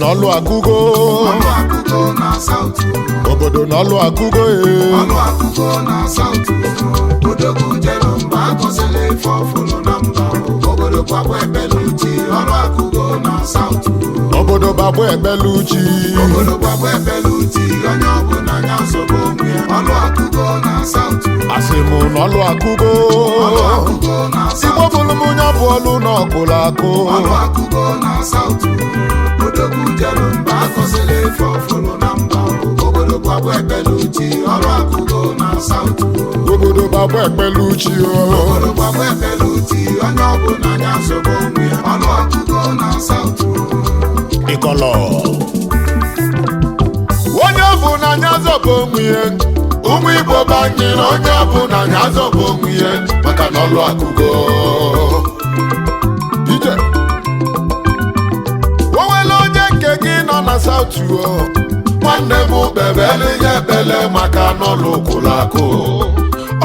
N'ọlụ akụgo. Ọlụ akụgo na South. Obodo n'ọlụ akụgo e. Ọlụ akụgo na South. Odogwu jelu mba, akọsịla ife ọfụlụ na mba. Obodo gbagba ebeluchi, ọlụ akụgo na South. Obodo gbagba ebeluchi. Obodo gbagba ebeluchi, onye ọbụla anya nsogbu onwe ya. Ọlụ akụgo na South. Asị m n'ọlụ akụgo. Ọlụ akụgo na Igbo South. bụrụ m onye bụ ọlụ n'ọkụlụ akụ. Ọlụ akụgo na South. Odogwu jelu mba, akọsịla ife ọfụlụ na mba. Obodo gbagba ebeluchi, ọlụ akụgo na South. Obodo gbagba ekpeluchi o. Obodo gbagba ebeluchi, onye ọbụla anya nsogbu onwe ya. Ọlụ akụgo na South. Ịkọlọ onye bụ na anya zọbụ onwe ya, ụmụ Igbo banyere onye bụ na anya zọbụ onwe ya maka na ọlụ akụgo ije. O nwere onye nke gị nọ na South o, nwanne m, kpebele ya ekpele maka n'ọlụ kwụrụ akụ.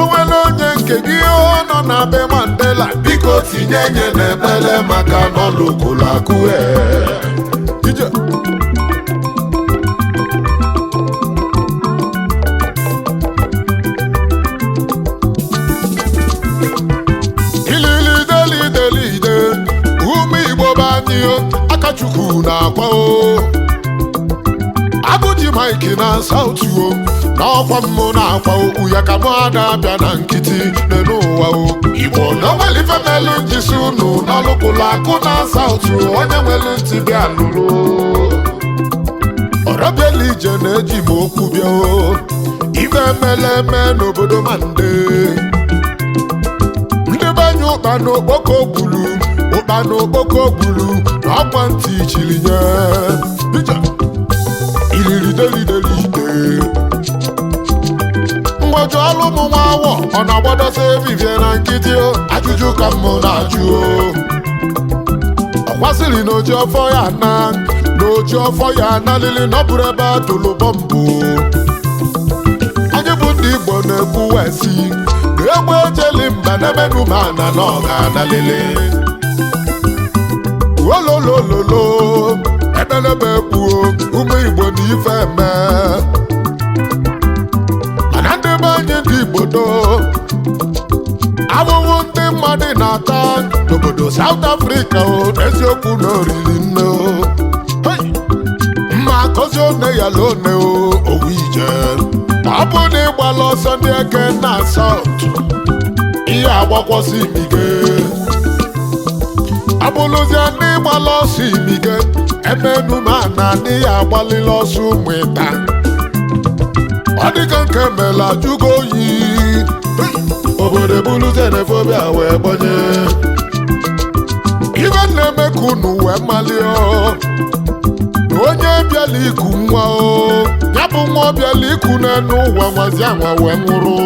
O nwere onye nke gị ọ nọ na be Mandela, biko tinye nye n'ekpele maka n'ọlụ kwụrụ akụ. Ee, ije. Ililidelide, ụmụ Igbo banyo, Akachukwu na-akwa o. Agụji Mike na South o, na ọkwa mmụ na-akwa okwu ya ka mụ ada abịa na nkịtị n'elu ụwa o. Igbo na onwere ife melu njisi unu n'ọlụkwụlụ akụ na South o, onye nwere ntị bịa nụrụ. Ọrọbịala ije na-eji m okwu bịa o. Ife emele eme n'obodo Mande. Ndị be anyị, ụkpa na okpoko gburu, ụkpa na okpoko gburu na ọkwa ntị chiri nye. Ije. Iriri delidelide ngwaju ọlụ ụmụ nwa awọ, ọ na-agbadosa ebibie na nkịtị o. Ajụjụ ka m na-ajụ o. Ọ kwasịrị na oji ọfọ ya na oji ọfọ ya na lili na ọ bụrụ ebe a tụrụ bọmbụ. Anyị bụ ndị Igbo na-ekwu wesi na egbe ejeli mba n'emenu ma na na ọ ga-analili ololololo ebelebe kwuo. Ụmụ Igbo na ife eme, mana ndị be anyị, ndị Igbo do ahụhụ ndị mmadụ na-ata n'obodo South Africa o, n'eziokwu na oriri nne o. Hey! Mma akọzi one ya lone o, owu ije ma ọ bụ na ịgbala ọsọ ndị eke na South, ihe agbakwọsị imige abụlụzie ndị ịgbala ọsọ imige emenu ma na ndị ya agbalịla ọsọ ụmụ ịta. Ọ dịka nke mela jụgo oyi. Obodo ebulu xenophobia wee gbanye ibe na-eme ka unu wee malie o. Na onye bịala iku nwa o, ya bụ nwa ọ bịala iku n'elu ụwa nwazi anwa wee nwụrụ,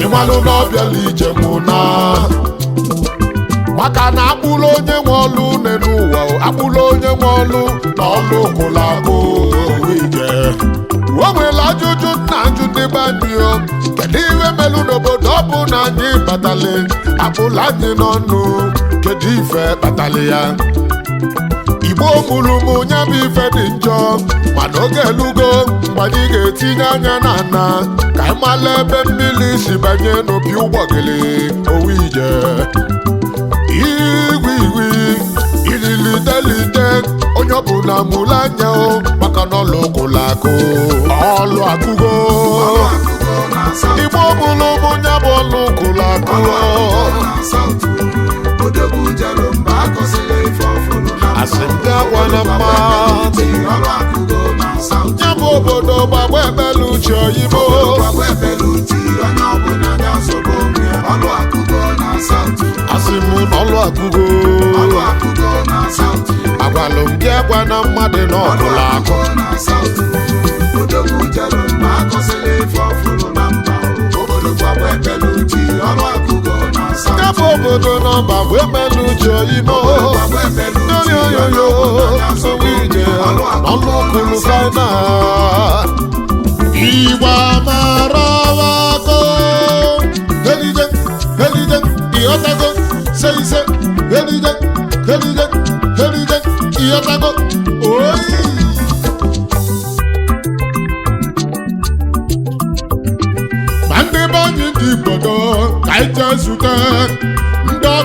ịmalụ na ọ bịala ije mụ na maka na akpụlụ onye nwe ọlụ n'elu ụwa o, akpụlụ onye nwe ọlụ na ọlụ kwụrụ akụ ije. O nwere ajụjụ nna ajụ ndị be anyị o: kedu ihe melụ n'obodo ọ bụ na anyị batali akpụlụ anyị n'ọnụ? Kedu ife kpatali ya? Igbo mụrụ m, nya bụ ife dị njọ, mana oge elugo mgbe anyị ga-etinye anya na ana ka anyị mala ebe mmiri si banye n'opi ụgbọgịrị owu ije. Igwe igwe ililidelide, onye ọbụla mụrụ anya o, maka na ọlụ kwụrụ akụ, ọlụ akụgo. Ọlụ akụgo na South. Igbo mụrụ m, nya bụ ọlụ kwụrụ akụ. Ọlụ akụgo na South. Odogwu jelu mba, akọsịla ife ọfụlụ na mba. Asị m gị agwa na mmadụ. Ọlụ akụgo na South. Ya bụ obodo gbagba ebelu uche oyibo. Gbagba ebeluchi, onye ọbụla anya nsogbu onwe ya. Ọlụ akụgo na South. Asị m na ọlụ akụgo. Ọlụ akụgo na South. Agwalụ m gị agwa na mmadụ na Ọlụ ọbụla akụ. akụgo na South. Odogwu jelu mba, akọsịla ife ọfụlụ na mba. Obodo gbagba ebeluchi, ọlụ akụgo na South. Ya bụ obodo nọmba bụ ebelu uche oyibo. Gbagba ebeluchi, onye yoyoyo ọbụla anya nsogbu onwe ije ya. Ọlụ ọlụ akụgo na kwuru South. faina. Igbo amara wako elije elije, ịghọtago? Se ise elije elije elije, ịghọtago?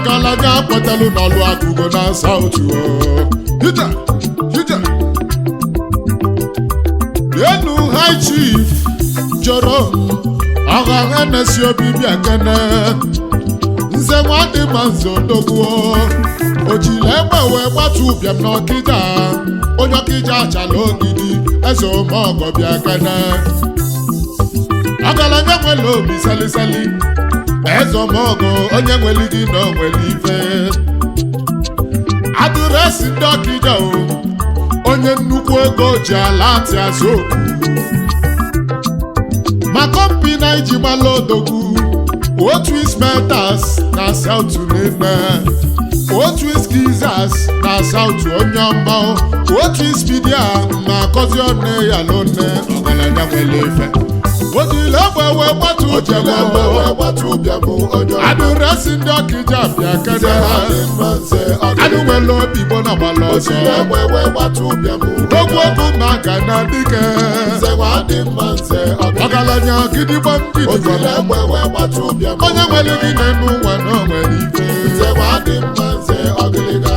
Ọgaranya kwetalụ n'ọlụ akụgo na South o. Ije, ije. Enu High Chief jọrọ ọghagha na-esi obi bịa kene. Nze nwa dị ma nze odogwu ojile egbe wee gbatu ụbịam n'Ọkịja, onye Ọkịja achala ogidi, eze omeọgọ bịa kene. Ọgaranya nwere obi salisali, eze omeọgọ, onye nwere gị na onwere ife. Adụresị ndị Ọkịja o, onye nnukwu ego ji ala atị azụ okwu ma kọmpi na iji gbala odogwu. Otu Smelters na South niile, otu Skizas na South, onye ọma, otu Spidia ma akọzi ọnụ ya n'one. Ọgaranya nwere ife, ojile egbe wee gbatu. Ojile egbe wee gbatu ụbịam, onye ọma. Adụresị ndị Ọkịja bịa Nze kene. nwa dị mma nze Anụ ọgịlịga. nwere obi igbo na gbala ọsọ. Ojile egbe wee gbatu ụbịam. Okwu okwu maka na dike. Nze nwa dị mma nze ọgịlịga. Ọgaranya gidigbam Ojile gidigbam. egbe wee gbatu ụbịam. Onye nwere gị na-enu ụwa na o nwere ife. Nze nwa dị mma nze ọgịlịga.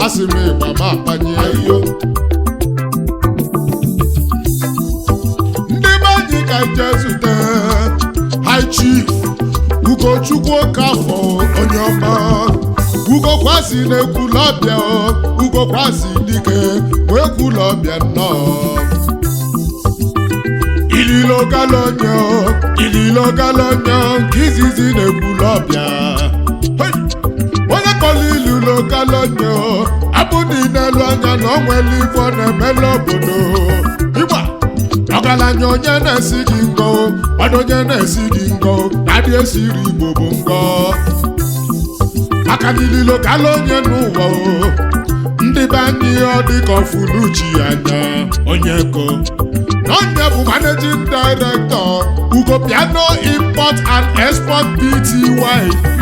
Asị m ịgba ma akpanye. Ayo. Ndị be anyị, ka nje zute High Chief Ugochukwu Okafọ, onye ọma. Ugokwasị na-ekwulọbịa, Ugokwasị dike ma ekwulọbịa nnọọ. Ililo galonyo, ililo galonyo nke izizi na-ekwulọbịa. Hey! Onye kọrọ ilulo galonyo abụ n'elu anya na o nwere ife ọ na-emela obodo ịgba. Ọgaranya, onye na-esi gị ngọ, ọdụ onye na-esi gị ngọ na-adị esiri Igbo bụ ngọ, maka na ililo kala onye n'ụwa o. Ndị be anyị, ọ dịka ọfụluchi anya onye ko na onye bụ managing director Ugo Piano Import and Export Pty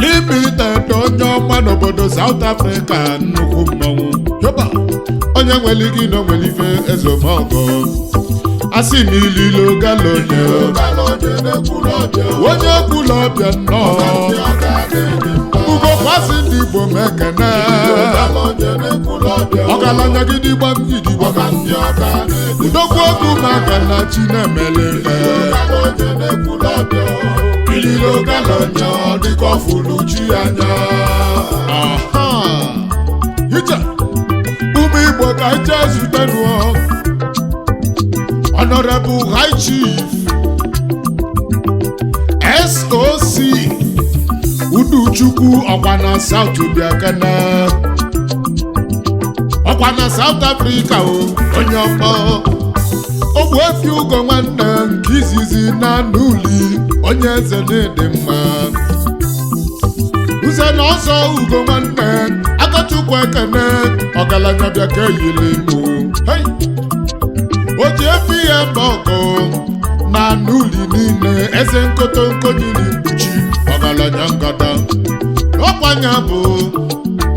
Limited, onye ọma n'obodo South Africa, nnukwu mmọnwụ. Yoba, onye nwere gị na onwere ife. Ezomọgọ, asị m ililo galonye. Galonye na-ekwulu ọbịa. Onye kwula ọbịa nnọọ. Ndị ọga na-edi mma. Ugo kwasị ndị Igbo mekene. Galonye na-ekwulu ọbịa. Ọgaranya gidigbam gidigbam. Ọga ndị ọga na-edi. Udogwu okwu maka na Chinemele. Galonye na-ekwulu ọbịa. Ililo galonye dịka ọfụlụ chi anya. Aha. Ije ụmụ Igbo, ka ije zutenuo Honorable High Chief SOC Uduchukwu, ọkwa na South Biakana, ọkwa na South Africa o, onye ọma. Ogbuefi Ugo nwanne nke izizi na n'uli, onye eze na-ede mma. Nze na ọzọ Ugo nwanne Akọchukwu ekene. Ọgaranya bịa ka eyili mụ. Hey! O ji efi ya eme ọgụ na n'uli niile, eze nkotonko nyiri mkpuchi, ọgaranya ngada. Ọkwanya bụ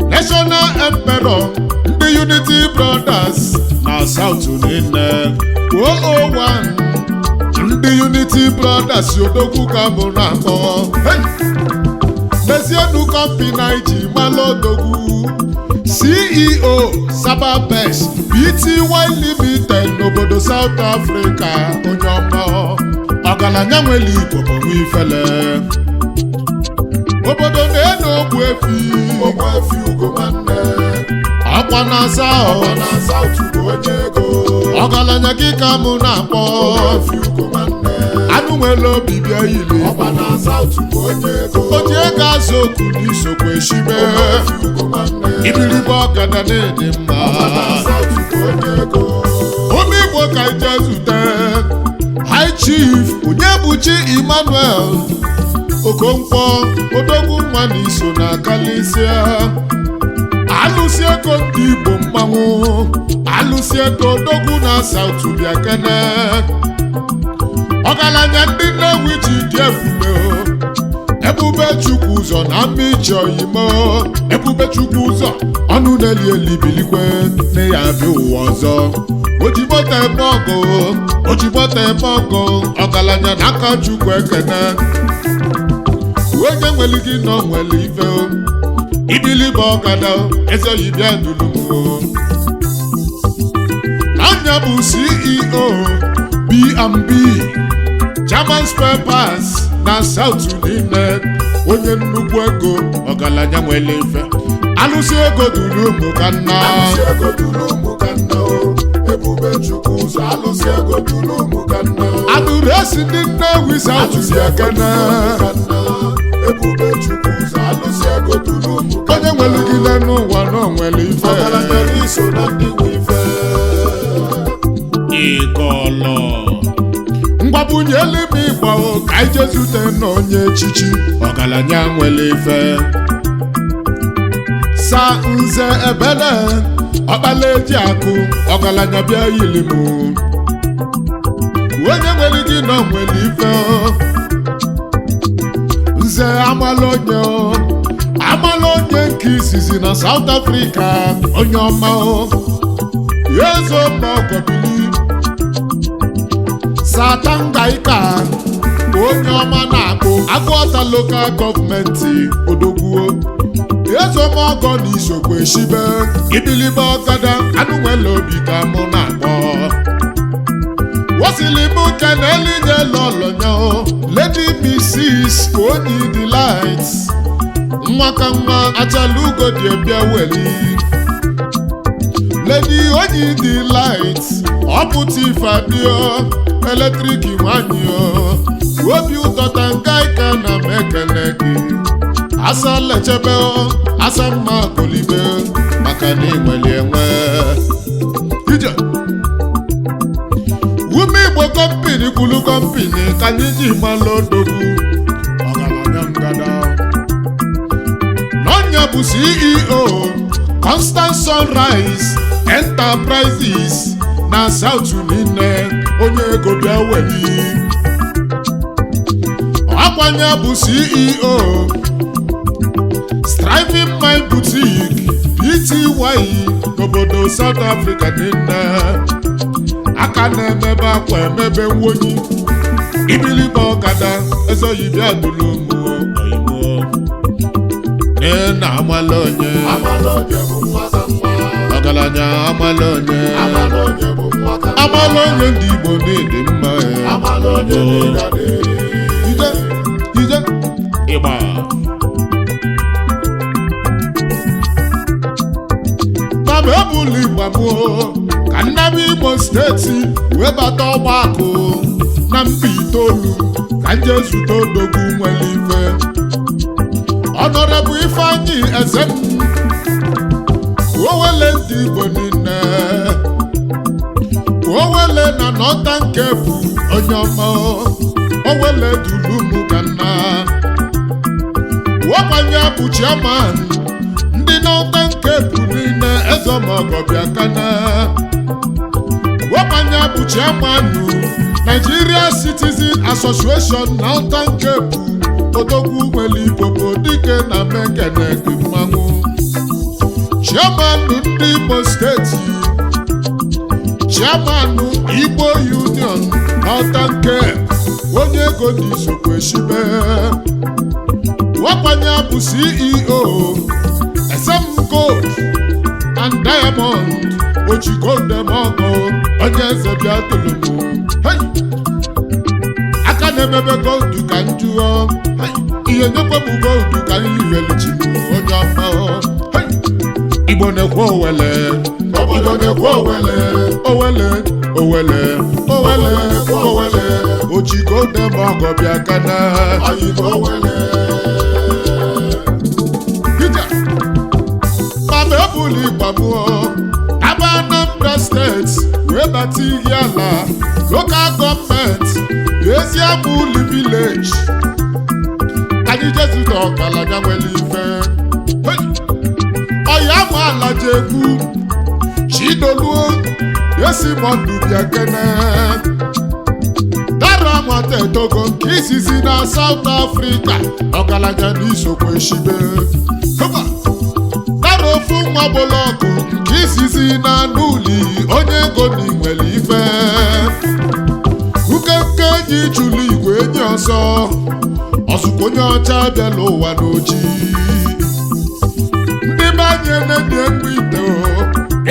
National Emperor ndị Unity Brothers na South niile, 001 ndị Unity Brothers, odogwu ka bụ na-akpọ. Hey! Mezienu kọmpi na iji mala odogwu, CEO Sababes Pty Limited n'obodo South Africa, onye ọma. Ọgaranya nwere Igbo bụ nwa ifele obodo na-eno ogbu efi. Ogbu efi Ugo nwanne. Ọkwa na Ọkwa South. Na South bụ onye ego. Ọgaranya gị ka mụ na-akpọ. Ogbu efi Ugo nwanne. Anụ nwere obi bịa yiri. Ọkwa na South bụ onye ego. Oji ego azụ oku n'isokwa eshime. Ogbu efi Ugo nwanne. Ibiribe ọgada na-ede mma. Ọkwa na South bụ onye ego. Ụmụ Igbo, ka ije zute High Chief Onyebuchi Emmanuel Okonkwo, odogwu nwa na iso na kalisia alụsị ego ndị Igbo, mmanwụ alụsị ego, odogwu na South Biakene. Ọgaranya ndị Nnewi ji dị ebube o. Ebube Chukwu ụzọ na mma iche oyimo, Ebube Chukwu ụzọ, ọnụ na-eli eli, bilikwe nne ya bịa ụwa ọzọ. Ojibọta eme ọgụ, ojibọta eme ọgụ, ọgaranya n'aka Chukwu ekene. Onye nwere gị nọ nwere ife o. Ibilibe ọkada eze oyibịa duru m o. Anya bụ CEO B&B German Spare Parts na South niile, onye nnukwu ego, ọgaranya nwere ife, alụsị ego duru ụmụ ka nna. Alụsị ego duru ụmụ ka nna o. Ebube Chukwu ụzọ, alụsị ego duru ụmụ ka nna o. Adụresi ndị Nnewi South Alụsị si ego ekene. duru ụmụ ka nna. Ebube Chukwu ụzọ, alụsị ego duru ụmụ ka Onye nna. nwere gị n'elu ụwa na o nwere ife. Ọgaranya n'iso na ndị nwe ife. Ịkọlọ ngwabunye elu m ịgba o, ka anyị jee zute na onye echichi, ọgaranya nwere ife, sa Nze Ebele Ọkpala Eji Akụ, ọgaranya bịa yili m. Onye nwere gị nọ nwere ife o. Nze amala onye o, amala onye nke izizi na South Africa, onye ọma o, ya eze ọgọbili Satangaika, onye ọma na-akpụ Agụọta Local Government, odogwuo ezomọgọ na isokwe eshibe ibilibe ọkada anụ nwere obi ka mụ na-akpọ wosili m kenelinye lọlọnyo, Lady Mrs Onyi Delight, nwa ka nwa achala ugo dị bịa weli. Lady Onyi Delight, ọpụta ife adịọ electric nwanyị o, obi ụtọ Tangaika na m ekele gị. Asa lechebe o, asa mma kolibe maka na ịnwere enwe ije ume Igbo company kwulu company ka anyị ji malụ odogwu ọgaranya ngada. N'ọnya bụ CEO Constant Sunrise Enterprises na South niile, onye ego bịa weli. Akwanya bụ CEO Striving Mind Boutique Pty n'obodo South Africa niile, aka na-emebe akwa emebe nwonyi ibilibe ọkada ezoghị duru mụ oyibo na amala onye. Amala onye bụ nwa ka nwa. Ọgaranya amala onye. Amala onye bụ nwa ka nwa. Amala onye ndị Igbo na-ede mma eh. Amala onye n'ịga dị. Ije ije ịgba mama ebuli igba mụọ ka nnaba Imo Steeti wee bata ọgbakọ na mba itoolu ka nje zute odogwu nwere ife, Honourable Ifeanyi Ezem Owele ndị Igbo niile, Owele na Northern Cape, onye ọma Owele dulumu ka nna wọkwanye bụ chairman ndị Northern Cape niile, ezemọgọbịa kana wọkwanye bụ chairman Nigeria Citizen Association Northern Cape, odogwu nwere Igbo bụ dike na mekene mmanwụ, chairman ndị Imo Steeti, chairman Igbo Union Northern Cape, onye ego n'isokwe shibe wakwanye bụ CEO SM Gold and Diamond, ojigondemọgọ, onye eze bịa tolomo. Hey! Aka na-emebe gold ka njụọ. Hey! Ihe nyekwe m gold ka m yirelichim, onye ọma. Hey! Igbo na-ekwe owele, Igbo na-ekwe owele, owele, owele, owele, owele, ojigondemọgọ bịa kana. Oyibo owele. Ije mama ebuli ịgbamụọ aba Anambra Steeti wee bata Ihiala Local Government, Eziamuli village, ka anyị jezute ọgaranya nwere ife. Hey! Ọya ma ala jegwu Chidoluo esi mọdụ bịa kene dara nwata etogo nke izizi na South Africa, ọgaranya n'isokwe shibe. Hụba! Dara ofu nwa bụlọkụ nke izizi na n'uli, onye ego na nwere ife, nkenke enyi chụlụ. igwe enyi ọsọ ọzụkwa onye ọcha bịala ụwa n'oji. Ndị be anyị enenie nwa ite o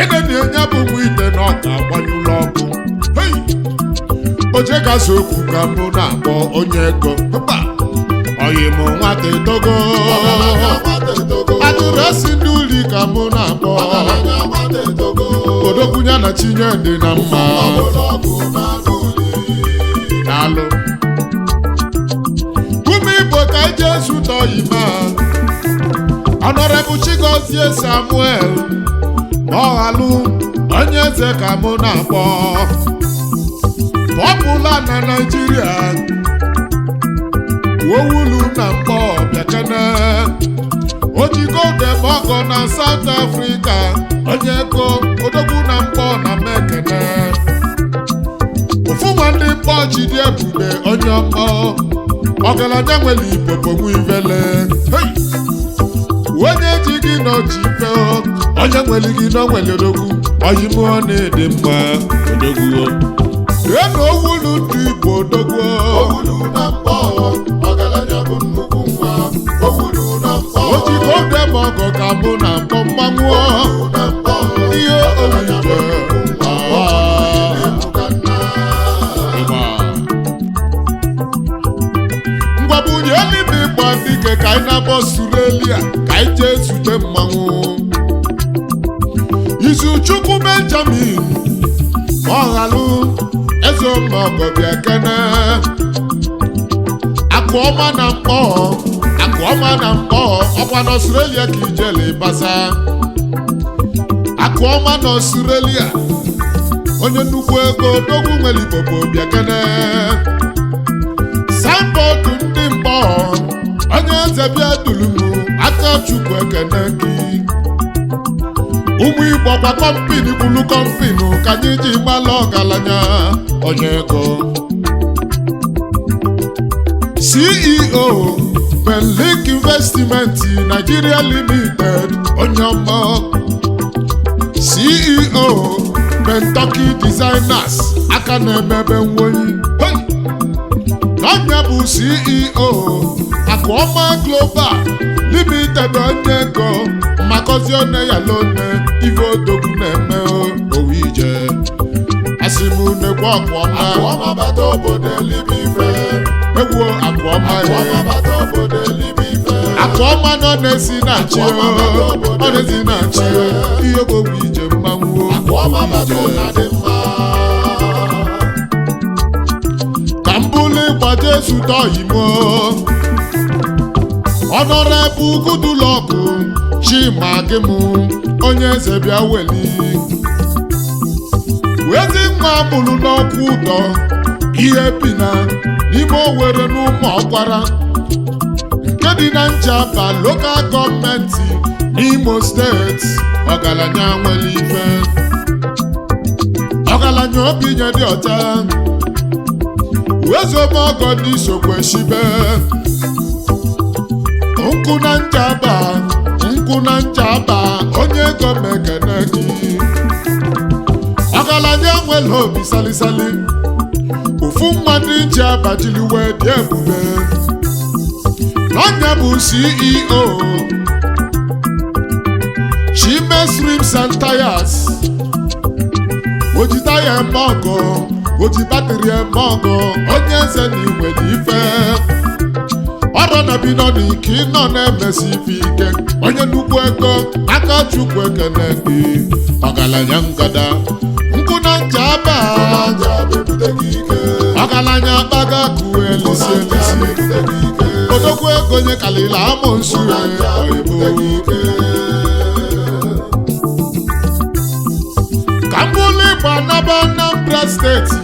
enenie nya bụ nwa ite na ọka agbanyụlụ ọkụ. Hei! Oje gazi okwu ka mụ na-akpọ onye ego mba oyi m nwata etogo. Ọgaranya nwata etogo. Adụrasị ndị uli ka mụ na-akpọ. Ọgaranya nwata etogo. Odokwunya na chinye dị na mma. Ọbụla ọgụ na-agụ uli. Daalụ. Ụmụ Igbo, ka anyị jee zụta oyima Honorable Chigozie Samuel Moghalu, onye eze ka mụ na-akpọ, popular na Naịjirịa, owulu na mkpọ bịakene ojigodemọgọ na South Africa, onye ego, odogwu na mkpọ na mekene ofu nwa ndị mkpọ jide ebube, onye ọma, ọgaranya nwere ipoponwu ivele. Hey! Onye ji gị nọ ji ife o, onye nwere gị nọ nwere odogwu oyimụọ na-ede mma odogwu ena owulu ndị Igbo odogwu. Owulu na mkpọ, ọgaranya bụ nnukwu nwa. Owulu na mkpọ. Ojigodemọgọ ka mụ na mkpọ mmanwụ. Owulu na mkpọ. Ihe Ọgaranya bụ owuwe nnukwu nwa. Ebuka nna. Ngwabunye n'ime ịgba dike ka anyị na-abọ Australia ka anyị jee zute mmanwụ Izuchukwu Benjamin Moghalu, eze ọmọgọbịa kene akụọma na mkpọ, akụọma na mkpọ ọkwa na Australia ka ijele basa akụọma na Australia, onye nnukwu ego, odogwu nwere ibobo bịa kene signboard ndị mkpọ, onye eze bịa dulumu aka Chukwu ekene gị. Ụmụ Igbo, kwa kọmpini kwulu kọmpinu ka anyị ji gbalụ ọgaranya, onye ego, CEO Benlink Investment Nigeria Limited, onye ọma, CEO Kentucky Designers, aka na-emebe nwoyi. Hey! N'ọnya bụ CEO Akụọma Global Limited, onye ego mmakozi one ya lone ife odogwu na-eme owu ije asị m nekwa Akụọma. Akụọma bata obodo elibe ife. Egwuo Akụọma Akụọma ya. bata obodo elibe ife. Akụọma nọ na-esi na chi ọ na-esi na chi ihe gbogbo ije mmanwụ. Akụọma bata ụna dị mma. Ka m bụlụ ịgba Jesu tọyimo ọnọrebụ Gudulọkụ Chima gị mụ, onye eze bịa weli wezi nwa mụrụ n'ọkwụ ụdọ ihe bi na n'ime Owere n'ụmụ ọkwara nke dị na Njaba Local Government n'Imo Steeti. Ọgaranya nwere ife, ọgaranya obi nye dị ọcha wezobe ọgọ ndị sokwe shibe nkụ na Njaba, nkụ na Njaba, onye ego mekene gị, ọgaranya nwere obi salisali, ofu nwa ndị Njaba jiri wee dị ebube. N'ọnya bụ CEO Chimes Rims and Tires, oji taya eme ọgọ, oji batịrị eme ọgọ, onye eze na igwe na ife ọrọ na bi nọ n'ike nọ na-emesi ife ike, onye nnukwu ego, aka Chukwu ekene gị, ọgaranya ngada nkụ na Njaba. Njaba ebute gị ike. Ọgaranya akpaga kụwa elisi elisi. Njaba ebute gị ike. Odogwu ego nye kalila amụ nsu. Njaba ebute gị ike. Ka m bụlụ ịgba naba Anambra Steeti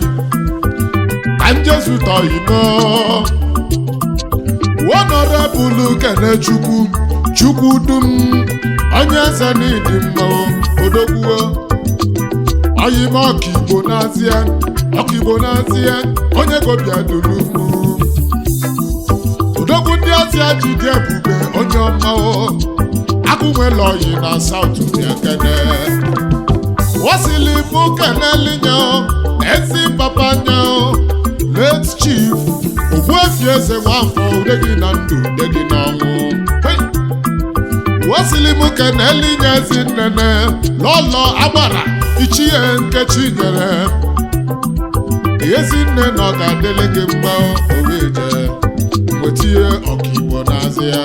ka m jezutọ imo Honorable Kenechukwu Chukwu dum, onye eze na ịdị mma, odogwuo oyime ọkaigbo n'azịa, ọkaigbo n'azịa, onye gobia dulumu odogwu ndị azịa ji dị ebube, onye ọma o agụ nwere oyi na South bịa kene wasili mụ kenelinyo ezi papa nyo. Late Chief Ogbuefi Eze Nwafọ, ude gị na ndụ, ude gị n'ọnwụ. Hey! Wesili m keneli nye ezi nnene lọlọ agbara ichie Nkechi nyere ezi nne na ọ ga-adịlị gị mma. Oweje wetie ọkaigbo n'azịa.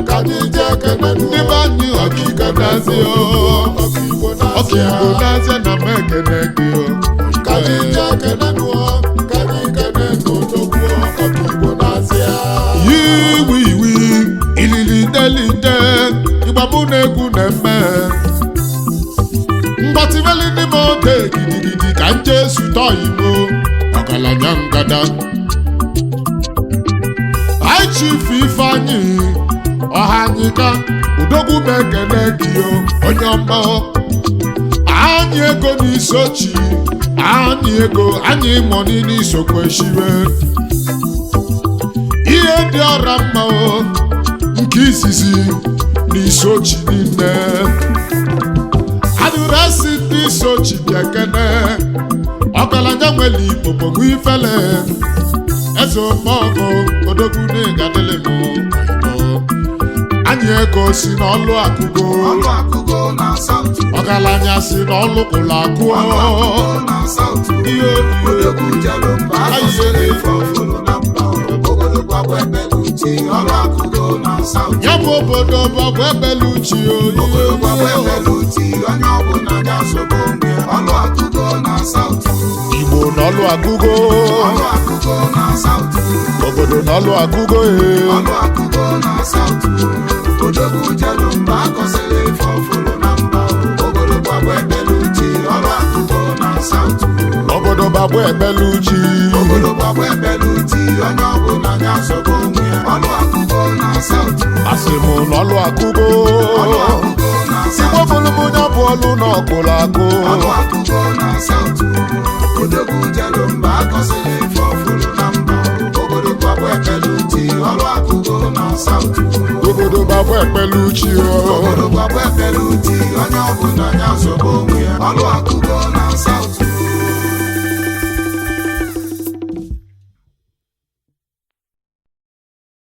Ka anyị jee kenenu. Ndị be anyị, ọkaigbo n'azịa, Ọkaigbo n'azịa. ọkaigbo n'azịa na m ekene gị o. Ka anyị jee kenenu, ka anyị kenenu odogwu ọkaigbo n'azịa. Yiwiwi ilili delide ịgbamụ na egwu na-eme mgbatịmeli n'ime oge gidigidi ka nje zụta oyimo ọgaranya ngada. High Chief Ifeanyị Ọhanyịka Udogwu m, ekene gị o, onye ọma. Anyị ego n'isochi, anyị ego, anyị mọni n'isokwe shiwe ihe dị ọra mma o, nke izizi n'isochi niile, adụrasị ndị isochi bịa kene. Ọgaranya nwere igbo bụ ifele eze omeọgụ odogwu n'ịgadịlị m oyibo. Anyị ego si n'ọlụ akụgo. Ọlụ akụgo na South. Ọgaranya si n'ọlụ kwụrụ akụ. Ọlụ akụgo na South. Ihe Odogwu jelu mba, akọsịrị ife ọfụlụ na mba. Obodo gbagba ebeluchi, ọlụ akụgo na South. Ya bụ obodo bụ ọgwụ ebeluchi. Obodo gbagba Oyi ebeluchi, onye ọbụla ga-asọgbu onwe. Ọlụ akụgo na South. Igbo n'ọlụ akụgo. Ọlụ akụgo na South. Obodo n'ọlụ akụgo e. Ọlụ akụgo na South. Odogwu jelu mba, akọsịrị ife ọfụlụ na mba. Obodo gbagba ebeluchi, ọlụ akụgo na South. Obodo gbagba ebeluchi. Obodo gbagba ebeluchi, onye ọbụla ga-asọgbu onwe. Ọlụ akụgo na South. Asị m n'ọlụ akụgo. Ọlụ akụgo na Igbo South. bụrụ m onye bụ ọlụ n'ọkụrụ akụ. Ọlụ akụgo na South. Odogwu jelu mba, akọsịrị ife ọfụlụ na mba. Obodo gbagba ebeluchi, ọlụ akụgo na South. Obodo gbagba ebeluchi o. Obodo gbagba ebeluchi, onye ọbụla ga-asọgbu onwe ya. Ọlụ akụgo na